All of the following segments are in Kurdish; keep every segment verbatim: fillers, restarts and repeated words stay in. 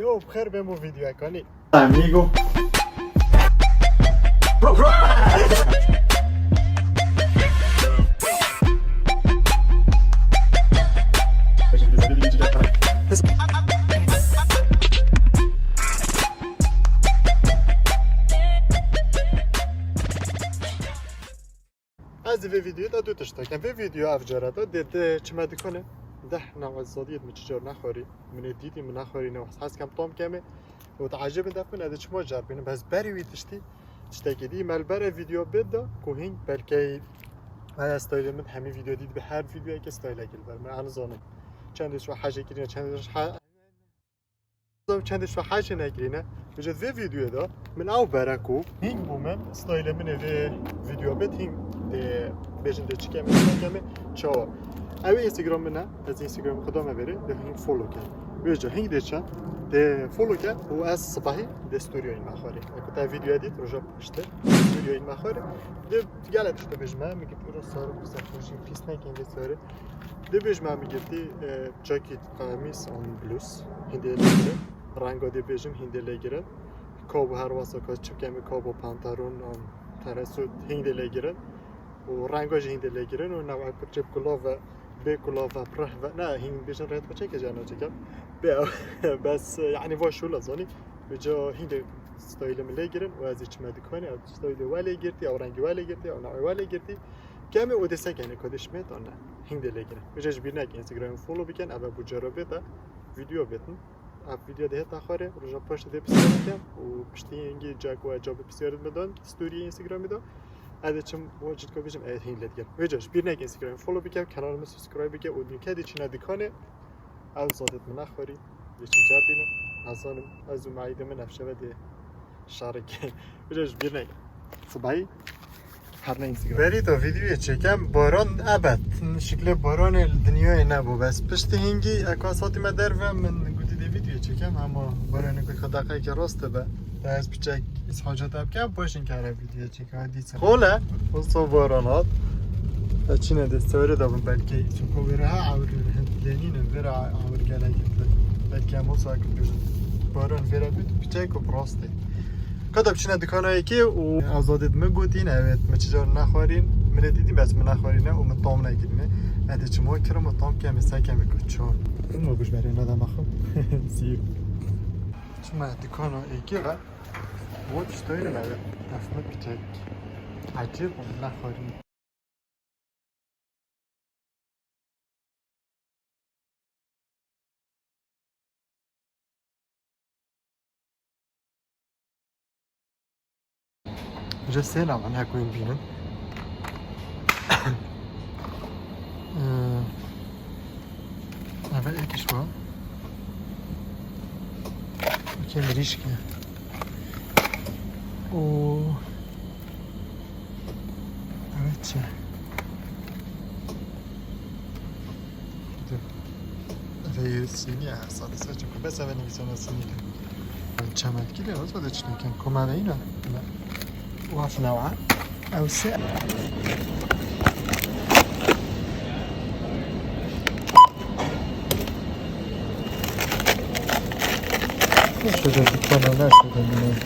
Yo, bi xêr bên bo vîdeoyeka nî. Amigo. Ez di vê vîdeoyê de du tişt dikim. Vê vîdeoya ev cara de dê, dê çime dikanê. Deh newe zadiyê min çi car nexwarî. Min ê dîtî min nexwarî ne hez kem tom kemê. Û te ecêbin def min ez ê çima car bînim. Bes berî wî tiştî tiştekî dî me li ber ev vîdeo bê de ku hîn belkê ez stayilê min hemî vîdeo dît bi her vîdeoyekê stayilekî li ber min. Ez nizanim. Çendê şo hecê kirîne, çendê şo he-, Çendê şo hecê nekirîne. Vêca di vê vîdeoyê de min ew bere ku hîn bû min, stayilê min ê vê vîdeo bêt, hîn dê bêjin dê çi kemê, çi nekemê, çawa. Ew Instagram min e, ez Instagram xwe dame vêrê, dê hîn follow kem. Vêca hîn dê çe, dê follow kem û ez sibahî dê storyayên me xwarê. Eko te vîdeoya dît, roja piştê storyayên me xwarê. Dê gelek tişt bêjime, min gotî roja sarok, qisa xwe jî pîs nekin vê sarê. Dê bêjime min gotî, e, jacket, qemîs an blûz hîn dê lê girin. Renga dê bêjim hîn dê lê girin. Kabo her wasa ka çi bikemê, kabo pantaron an teresût hîn dê lê girin. Û renga jî hîn dê lê girin û newek pirçê bi kulave, bê kulave, pireh ve, ne, hîn bêjin rêt xwe çêke jana çêke. Bê ew, bes, e, yanî va şûla zanî. Vêca hîn dê stayilê min lê girin û ez ê çime dikanê, ew stayilê we lê girtî, ew rengî we lê girtî, ew newê we lê girtî. Kemê û dê sekenê ka dê şimêt an ne. Hîn dê lê girin. Vêca ji bîr nekin Instagramê follow bikin, ev e bo cara bê te vîdeo bêtin. Ev vîdeo dê heta xwarê, roja paştê dê pisyar bikim û piştî hingî cak we cavê pisyarê min dan, storyê Instagramê de. Ez dê çim we cît ka bêjim, ez hîn lê dikim. Vêca ji bîr nekin Instagramê follow bikin, kanalê min subscribe bikin û nûke dê çine dikanê. Ew zadê min nexwarî, dê çim car bînim, ez zanim, ez û meîdê min ev şeve dê şarikê. Vêca ji bîr nekin. Sibahî. Her ne Instagram. Berî to vîdeoyê çêkem, baran ebet. Şiklê baranê li dinyayê nebû. Bes piştî hingî eka satî me derve, min gotî dê vîdeoyê çêkem, hema baranê ku xwe deqeyekê rast dibe. Te ez piçek îshaca te bikem, paşên kare vîdeoyê çêkem. Hadi sen. Xole, wisa baran hat. Te çine dê serê de bin belkî. Çuko vêre ha awir lênîne, vêre awir gelek. Belkî em wisa baran vêre bît, piçek û rastê. Ka da biçine dikana yekê û Azadê dime gotîn, evet, me çi car nexwarîn, min ê dîtî, bes min nexwarîne û min tam nekirîne. Ez dê çima kirim û tam kemê se kemê ku çar. Min we guş berê neda me xwe. Sî. Çima dikana yekê ve, wo tiştoyê me ve. Def me piçek. Ecêb û min nexwarîn. Ji sê navan hekoyên bînin. Ee, eve êkiş wa. Eke mirîşke. O. Evet, çi? Dur. Eve yeri sînî ya, sade sade çok. Bes eve nivîsana sînî de. Çemelkî de o da çinekin. Koma ve yine. Waf newa. Ew se. Şurada bir tane derse dönüyor.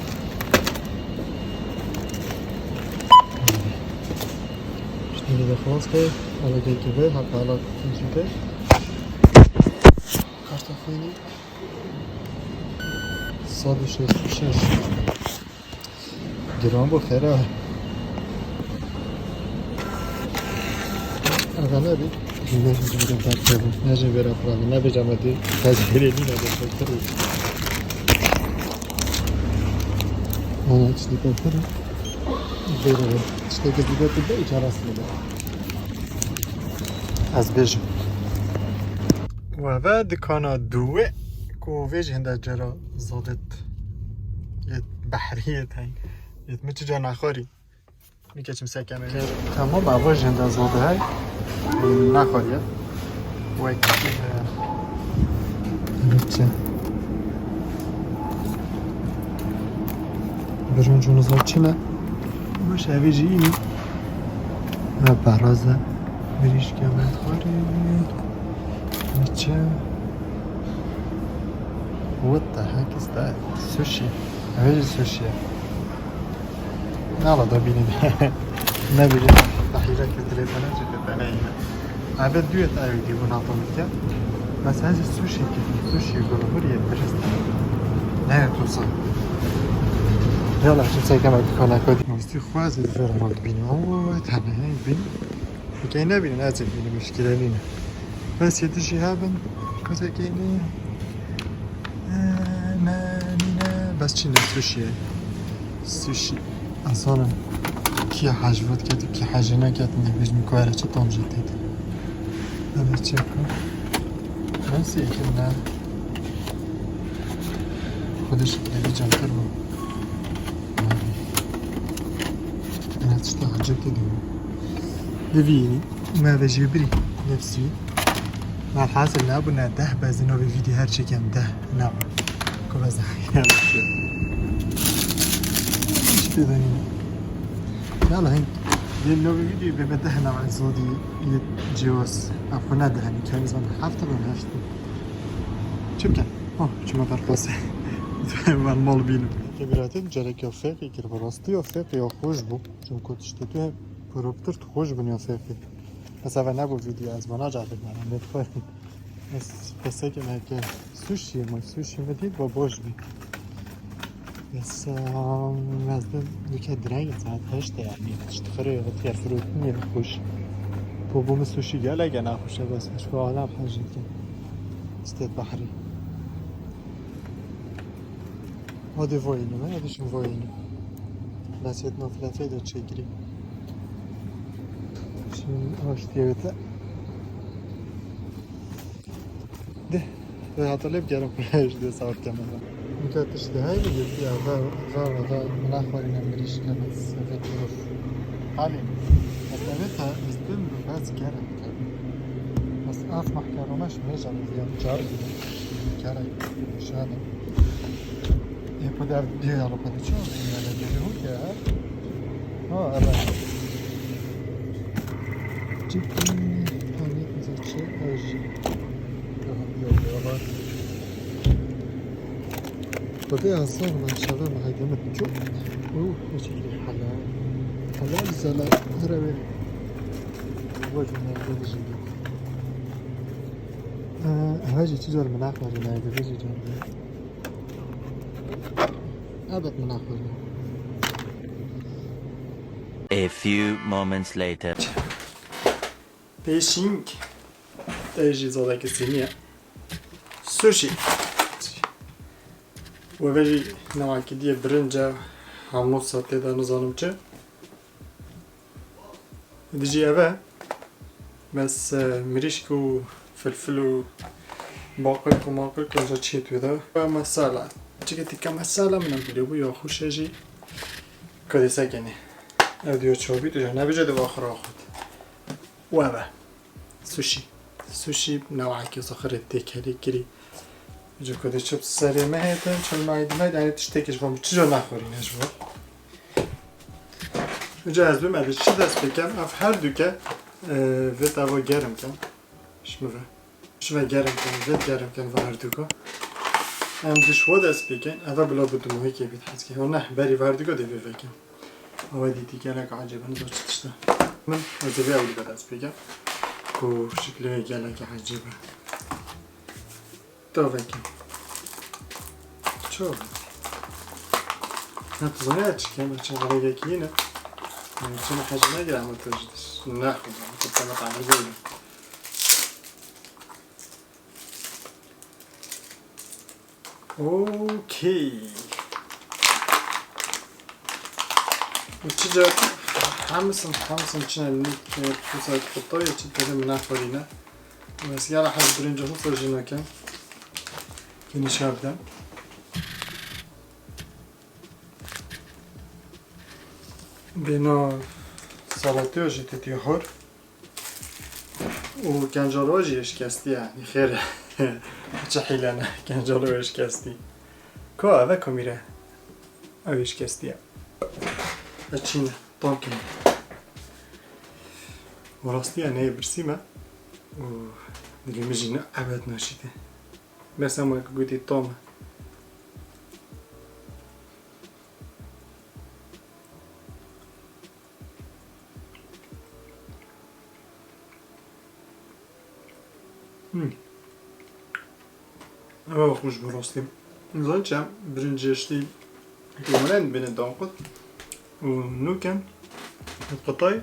Şimdi de خلاص كيف على جاي كيف حتى على تنسيته. Kartofili. Sade şey, şey. Giran bu xêr e. Eve nebî. Ne jî vêre berkevin, ne jî vêre pirandin, ne bêje me dê tezgirê nîne de xetir. Ana çi dikefir. Vêre be. Tiştekî dide tu de îcara sîne de. Ez bêjim. Û eve dikana dû e ku vê jî hinde cara zadet yê behrî yê teng. Yê min çi ca nexwarî. Nike çim sekeme. Tamam, ava jenda zade hay. Naxwariye. Wek, e, biçe. Birinci onu zor çine. Bu şey bir şey mi? Ha, paraza. Bir iş gelmedi. Biçe. What the heck is that? Sushi. Ev jî sushi ye. Nala da bînin. Ne bileyim. Tahira ke telefona çekti, ben neyim. Abi düet ayı diye bunu atalım ki. Mesela sushi ki. Sushi bunu buraya birisi. Ne yapıyorsun? Yala, şimdi sen hemen bir konak koy. Musti xwaz ez ver mal bînin. Oo, tane bîn. Okey, ne bînin, ez bînin, muşkile nîne. Bes yetişî hebin. Kotekê nîne. Ee, ne, nîne. Bes çi ne? Sushi ye. Sushi. Asanim. Kî hej vot ket û kî hejê neket, ne bêjim ku here çi tam jê têt. Evet, çek. Nasıl ekim ne? Xwedê şikilê cem kir bû. Ene tişta hecet tê dî. Divî me ve jê birî nefsî. Malhasil ne bu ne deh bezin o bir video her çekem deh ne. Ku bez. İşte dönüyor. Yala heng. Yeni novi video be me deh ne zodi yê cihaz. Afuna deh ne. Kendi zaman hafta ben hafta. Çi bikin? Oh, çima berxwase. Van mal bînim. Kebiratin cerek ya feqî kir, bi rastî ya feqî ya xweş bû. Çimku tiştê tu hep proptir tu xweş bûn ya feqî. Mesela nebû video ez vana caribim, yani, ne xwe. Ez pesekê me ke sushi, ma sushi me dît, ba baş bî. Bes, em, ez de dike direng saet heşt e, yani, işte, xire, xire, firot niye, xweş. Bu, bu mi sushi gelek e, naxweş e, bes, şu alem hejî ke. İşte, bahri. Hadi voyini, hadi şimdi voyini. Bes yet nafile feyda çekiri. Şimdi hoş diye bite. De, ve hatırlayıp gelin işte saat kamera. Mukaddes de hayır ya, ya, va, va, va, mına xwarîne mirîşke, bes, evet, of. Hani, evet, ha, izbim, bes, gerek. Bes, af mahkeme, meşan, ya, çağır, gerek, şahane. E, poder diye alıp hadi çok, yani, bir hukuk ya. Ha, evet. Ciddi panik zaçı, eji. Daha bir yol var. Xwedê ez sax me, şeve me heyde me diçû. Û, ne şekilî helal. Helal zana, here wê. Wek me, wek jî. Ee, eve jî çi car min naxwarî, neyde, vê jî car min. Elbet min naxwarî. A few moments later. Pêşîng. Te jî zodekî sînî ye. Sushi. We ve jî newakî diye birince, hamûsa tê de nizanim çi. Di jî ev e. Bes, e, mirîşk û filfil û baqil û maqil ku ji çiyê tu de. Ve mesela. Çike tîke mesela min em biliyor bu ya xweş e jî. Kadê sekenî. Ev diyor çobî tu nebije de baxira xwet. Û ev e. Sushi. Sushi newakî xire têkelê kirî. Ji ku de çi serê me hête, çi me dime, yani tiştekî ji bo çi jo naxorîne ji bo. Ji ez bim, ez çi dest pêkem, ev her duke, e, vê tava germ kem. Ji min ve. Ji ve germ kem, vê germ kem ve her duka. Em di ji we dest pêkin, eve bila bi dumohekê bît hezkê. Hona berî ver duka dê vê vekin. Ew dîtî gelek ecêb e, nizo çi tişt e. Min ez ê vê ewilî ve dest pê ke ku şiklê wê gelekî ecêb e. Tavekî. Çav. Ne tu zanî çi kem, çi alêgekî ne. Çi ne hecî negire, ama tu ji ne xwe, tu te ne tamir bûne. Okey. Û çi car hemisin, hemisin çine nîk, e, husa kuta ya çi tede min naxwarîne. Û ez yara hez birinci husa jî nakem. Kênî şer bidem. Bêna salatê jî tê tê hor. Û kencalo jî şikestî ye, yanî xêr e. Çi hîle ne, kencalo wê şikestî. Ka eve kamîre? Ew ê şikestî ye. Ez çîne, tam kine. Û rastî ye, neyê birsî me. Û dilê min jî ne ebed naşîte. Mesela me ku gotî tam e. Ew xweş bi rastî. Zanî çi? Birincê ştî ku hûn ên bêne danqut û nûken qitay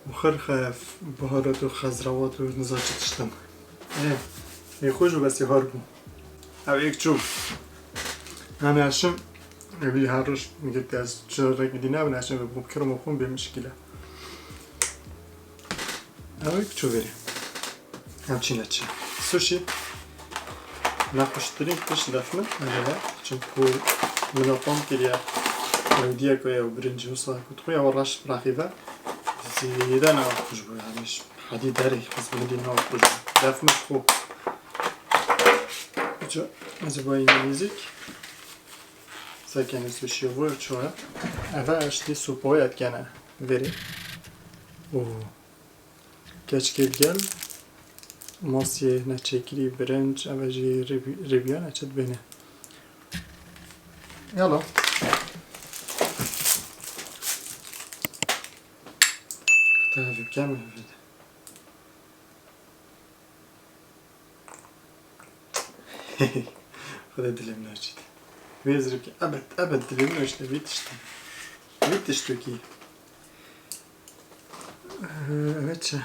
û xirxe biharat û xezrawat û niza çi tiştin. Ê, ê xweş û besî har bû. Ew êk çû. Em eşim, evî her roj girtî ez çi rengî dî nebin, eşim bi kirim û xûn bê mişkîle. Ew êk çû verê. Em çîne çi? Sushi. Nexweştirîn tişt def min, ev e. Çimku min fam kiriye. Ew diye ku ew birincî wisa ku dixwe ew reş biraxîve. Zêde nexweş bû, yanî ji hedî derê ez bilindî nexweş bû. Def min xwe. Ca, ez bayî nêzîk. Sekene sushi vur çûye. Eve eştî supoyet kene verê. Oo. Keçikê digel, masiyê neçêkirî, birinc, ev e jî rêbî-, rêbiya neçe dibêne. Yala. Te hevî bikem, hevî de. Xwedê dilê min neşît. Vê zirikê ebed, ebed dilê min neşît vê tiştî. Vê tiştokî. Ee, evet çi?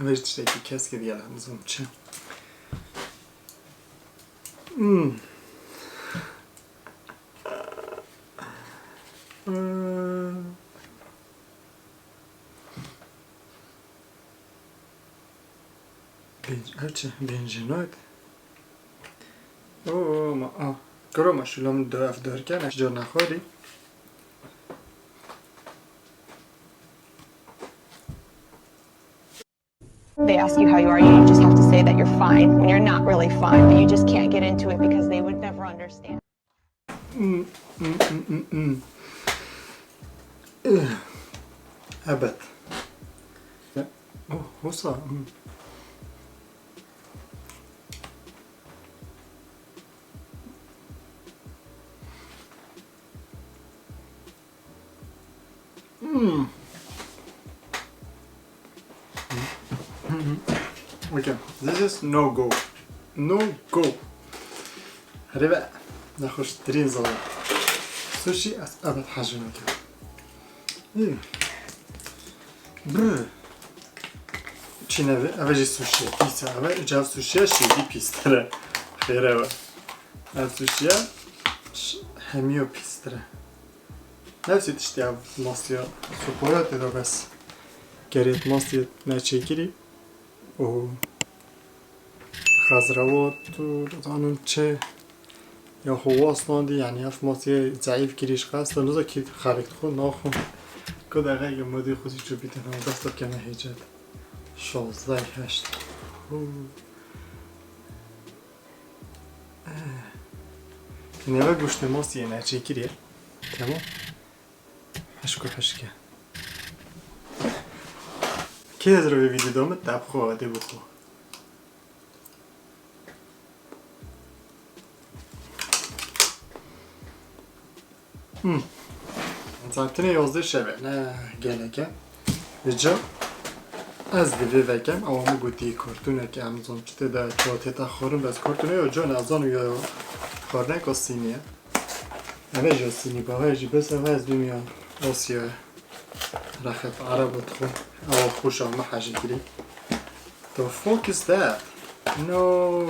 Evet tiştekî kesk diye lazım çi? Hmm. Ee, Bênc-, ev çi? Bêncînoyt. Oo, ma, a. Kuro ma şulam do ev dor kene, ji cor nexwarî. They ask you how you are, you just have to say that you're fine when you're not really fine, but you just can't get into it because they would never understand. Mm, mm, mm, mm, mm. Eh, ebed. Oh, wisa, mm. Hmm. Okay, this is no go. No go. Herê be, nexweştirîn zala. Sushi ez ebed hejî nakim. Hmm. Brr. Çîne ve, eve jî sushi. Pîs e. Eve, cav sushi şîdî pîstir e. Xêre we. Ev sushi ş-, hemiyo pîstir e. Nefsê tiştê ev masiya sopoya tê de bes. Gerê masiya neçêkirî û xezrewat û zanin çi ya xwe wasnandî, yanî ev masiya zayîf kirî ji qesta niza kî xelk dixwe naxwe. Ku deqeyeke modê xwe zî çû bîtin, hem desta keme hêcet. Şazdeh heşt. Hû. Neve goştê masiyê neçêkirî ye. Tamam. Hişk û hişk e. Kê ez re vê vîdyoda min teb xwe, dê bixwe. Hmm. Saetine yazdeh şeve, ne gelek e. Vêca ez divê vekem, ewa min gotî kartûnek e, em zon çi tê de, çawa tê te xwarin, bes kartûne yo, can ez zanim yo xwarinek o sînî ye. Eve jî sînî, bavê jî bes, eve ez bîm ya Asya. Rexet Arab dixwe. Ewa xweşa me hejî kirî. The fuck is that? No.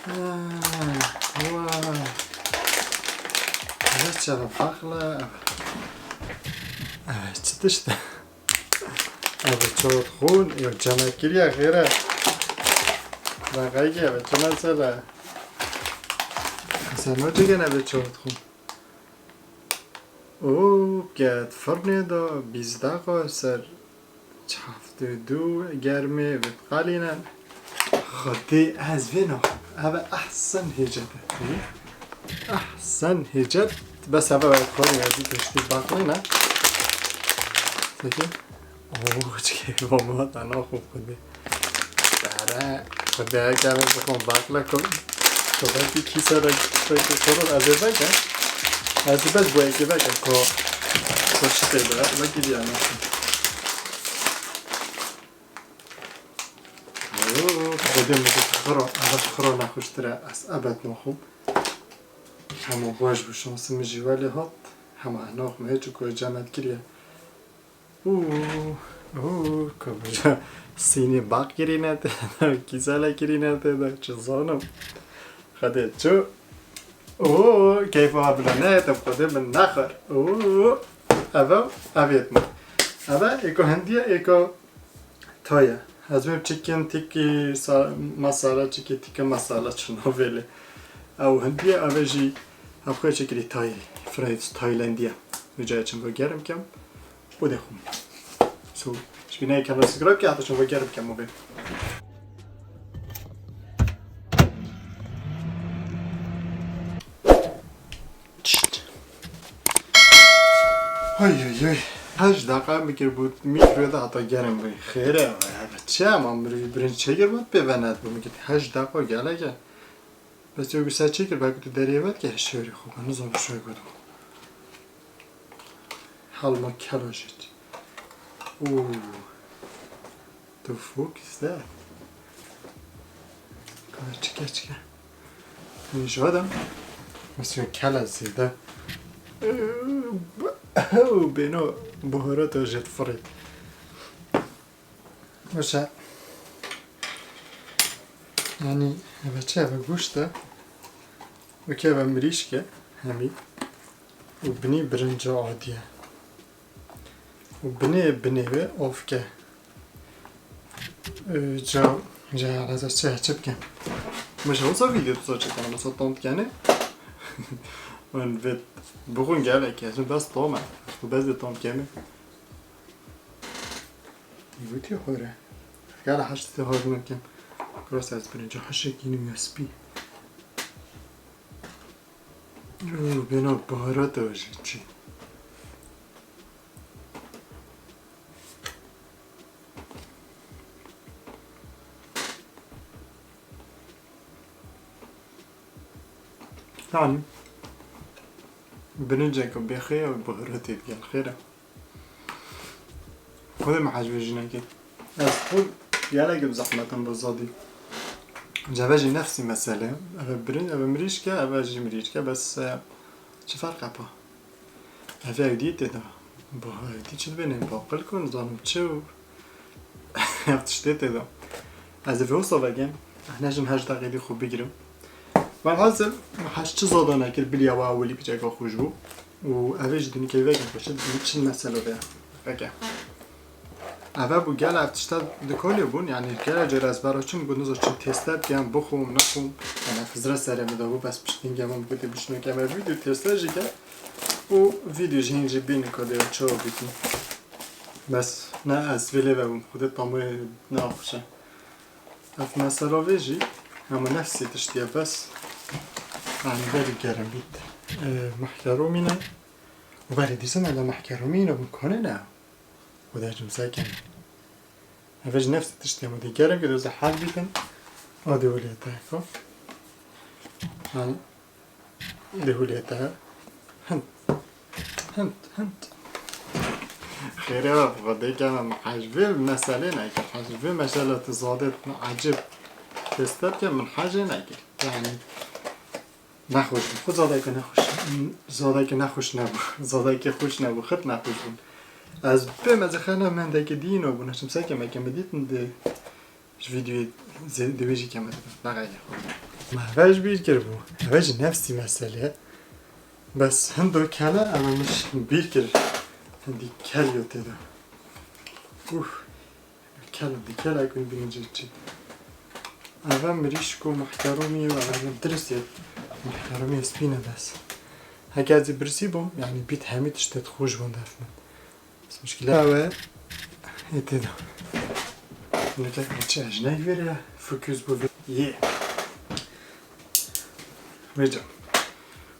Ah, wow. Eve çava bakla. Eve çi tişt e? Eve çava dixwin, ya cemekiriye xêre. Ben qayge eve çi mesele? Sen ne çeken eve çava dixwin? Û ket firnê de bîst deqa ser çil û du germê vediqelîne. Xwedê ez vê naxwim. Ev e ehsen hêcet e. Ehsen hêcet. Bes ev e xwarî ez ê tiştî baqlîne. Peki. Oo, çikê bomba te naxwe xwedê. Dere, xwedê heke min bixwim baqle ku, ku belkî kîse de, belkî sorun ez ê vekim. Ez ê bes bo yekê vekim ku, ku çi tê de, belkî diya naxwim. Oo, xwedê Dê min got xiro, ev xiro nexweştir e, ez ebed naxwim. Hema baş bû, şansê min jî welê hat. Hema ez naxwim, hê çi ku cemet kiriye. Û, û, ku sînê baq kirîne tê de, kîsele kirîne tê de, çi zanim. Xwedê çi. Oo, keyfa bila neyete, Xwedê min nexwer. Oo, eve, evêt min. Eve, êko hindiye, êko toye. Ez bêm çikin, tikî sa-, masala, çikî tikî masala çi navê lê. Ew hindiye, eve jî hevxwe çikirî tay, French, Taylandiye. Vêca çim bo germ kem. Û dê xwim. So, ji bînayê kanal subscribe ke, hata çim bo germ kem û bê. Çişt. Hay hay hay. Heşt deqa min kir bû, mikroya de hata germ bû. Xêr e, ya, çi ama mirov birinc çêkir bû, pê venet bû. Min kir heşt deqa gelek e. Bes tu ser çêkir, belkî tu derê vet ke şêrê xwe, ben nizam şoy godim. Halma kela jî. Ooh. The fuck is that? Çike çike. Hûn ji ve de. Mesela kela zêde. Ew, bêno buhara te jê difirê. Mesela, yani, eve çi, eve goşt e. Wekî eve mirîşk e, hemî. Û binî birinca adî ye. Û binê, binê wê avke. Ee, ca, ca ez çi, çi bikim? Min ji wisa vîdeo tu çi kana, wisa tam dikene? Min vê bixwin gelek, ez bes tam e. Ez bes vê tam keme. Gotî xwe re. Gel heştê hor nakim. Kros ez birinci heşekî nîm ya spî. Û bêna baharat e jî çi. Yani birinceke bêxê ew baharatê digel xêr e. Xwedê me hej vê jinekê. Ez xwe gelek bi zehmet im bi zadî. Ceve jî nefsî mesele. Eve birin, eve mirîşke, eve jî mirîşke. Bes, e, çi ferq e pa? Eve ew dî tê de. Bu ev dî çi dibêne? Baqil ku nizanim çi û ev tiştê tê de. Ez ê vê wisa vekim. Ehne jin hej deqê dî xwe bigirim. Velhasil, hej çi zada nekir, biliya wa ewilî piçeka xweş bû. Û ev ê ji dinî keyfeke xweş e, çi mesele be. Peki. Eve bû gel ev tişta di kolê bûn, yani gel cere ez bera çim got nizo çi teste bikem, bixwim, nexwim. Yani hizre serê min de bû, bes piştî hingê min bigotê bişino ke me vîdeo teste jî ke. Û vîdeo jî hîn jî bînin ku dê çawa bîtin. Bes ne ez vê lê vebûm, xwedê tamoyê ne xweş e. Ev mesela vê jî hema nefsê tiştî ye bes. Yanî verî germ bît. E, mahkerûmî ne. Û verê dîsan ele mahkerûmî ne, hûn konê ne. Û dê cimse kin. Ev ji nefsê tiştî ye, hema dê germ bît, dê hal bîtin. O dê wile te ko. Yanî Dê hûlê te. Hind. Hind, hind. Xêrê ve, Xwedê ke min hej vê meselê nekir. Hej vê meselê tu zadê ecib teste bike, min hejê nekir. Yani, nexweş bûn. Xwe zadeke nexweş, zadeke nexweş nebû. Zadeke xweş nebû, xit nexweş bûn. Ez bê mezexene mendeke dîno bûn. Eşim seke meke me dîtin di Ji vîdeoyê zê-, di wê jî keme dibe. Neqede. Me heve ji bîr kiribû. Heve ji nefsî mesele. Bes hindo kele, eve min ji bîr kir. Hindî kel yo tê de. Uf. Kel, di kel ek win bînin cî çi. Eve mirîşk û muhterûmî û eve min dirist yê. Muhterûmî spî ne bes. Heke ez ê birisî bûm, yani bît hemî tiştê xweş bûn def min. Bes muşkile ew e, ê tê de. Neke çi, ez ne vêrê fokus bû vê. Yê. Vêca.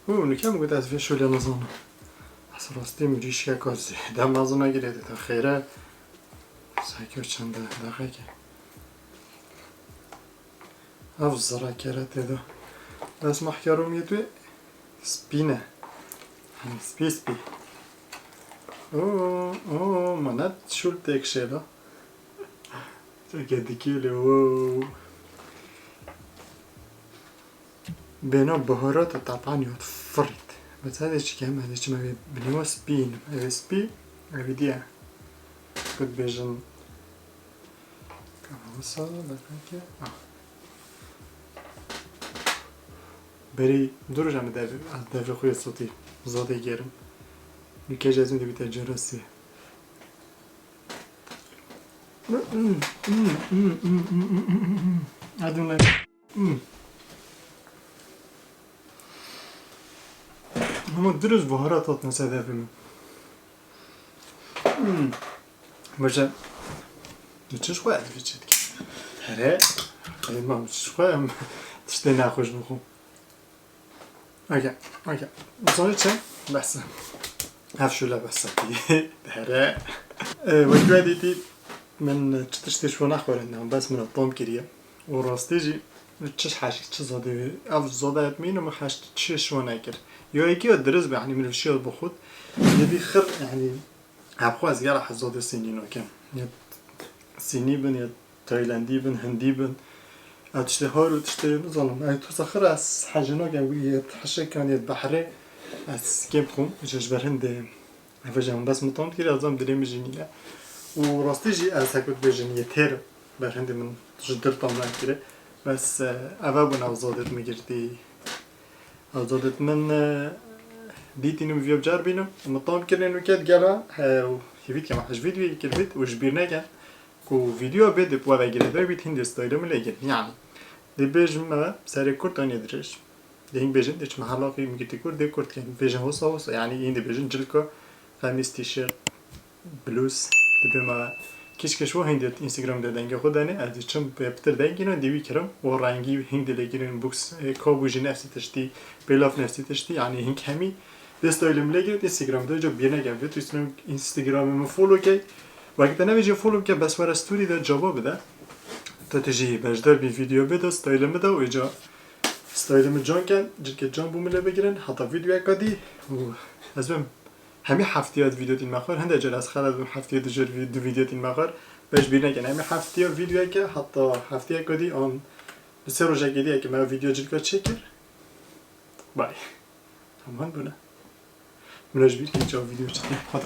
Û nike min got ez vê şolê nizanim. Ez rastî mirîşkeka zêde mezin e girê de xêre. Sekir çende deqeke. Ev zira kere tê de. Bes mahkerûmiyê tu spî ne. Hani spî spî. Oo, oo, ma ne şûl têk şêla. Çeke dikî lê, oo. Bêhna buharat û tapan ya firît. Mesela dê çi kem, ez dê çima vê binêwa spî înim. Ev ê spî, ev ê diye. Ku dibêjin, Kavasa, belki. Ah. Berî du roj em dev-, ez devê xwe yê sotî zodê gerim. Nûke jî ez min dibîte carasê. I don't like. Ama dirist buharat hatine sedefê min. Baş e. Tu çi ji xwe ez vê çê dikî? Here. Ey mam, çi ji xwe em tiştê nexweş bixwe. Okey, okey. Zanî çi? Bes. Ev şûle bes e. Here. E, wekî we dîtî, min çi tiştê şû nexwerind, bes min tom kiriye. Û rastî jî çi heşî, çi zodê wê. Ev zoda et mîn û min heşt çi şû nekir. Yo yekî yo dirist be, yanî min şiyo bixwit. Yê bî xir, yanî, hevxwe ez gera hez zodê sînî nokim. Ya sînî bin, ya Taylandî bin, Hindî bin. Ev tiştê har û tiştê nizanim. Ev tosa xir ez hejê nakem wî yê hişekan yê behrê. Ez kêm dixwim, ji, ji ber hindê. Ev jî hembes min tam dikir, ez zam dilê min jî nîne. Û rastî jî ez heko dibêjin yê têr ber hindê min ji dir tam nekire. Bes, e, ev bûn ev zodêt min girtî. Ev zodêt min, e, dîtînim vîyo car bînim. Min tam kirine nûket gela, e, û hêvît kema, ji vîdyoyê kir vît û ji bîr neken. Ku vîdyoya bê dip we vegire ve bît hindê staylo min lê girin. Yanî, dê bêjim me serê kurt anê dirêj. Dê hîn bêjin, dê çima helaqî min girtî kurt, dê kurt ken. Bêjin hosa hosa, yanî hîn dê bêjin cilka xemîs, tîşîrt, blûz, dibê me kişke şo hindê Instagram de dengê xwe dene, ez dê çim pê pitir dengî ne, dê wî kirim, û rengî hindê lê girin, buks, e, kabû jî nefsî tiştî, pêlav nefsî tiştî, yanî hîn kemî. Dê staylo min lê girt, Instagram de co bîr neke, vê tu Instagram, Instagramê min follow key. Weke te nevêjî follow bike, bes were story de cevap bide. Tu tijî beşdar bî vîdeo bê de, staylo min de, û îca staylo min can ken, cilkê can bû min lê bigirin, heta vîdeoyeka dî. Û ez bim hemî heftiya di vîdeo tîn me xwar, hinde car ez xelet bim heftiya di jar vî-, di vîdeo tîn me xwar. Beş bîr nekin, hemî heftiya vîdeoyeke, heta heftiyeka dî an bi sê rojekê dî eke me vîdeo cilka çêkir. Bay. Heman bûne. Min ji bîr kir çav vîdeo çêkir. Hadi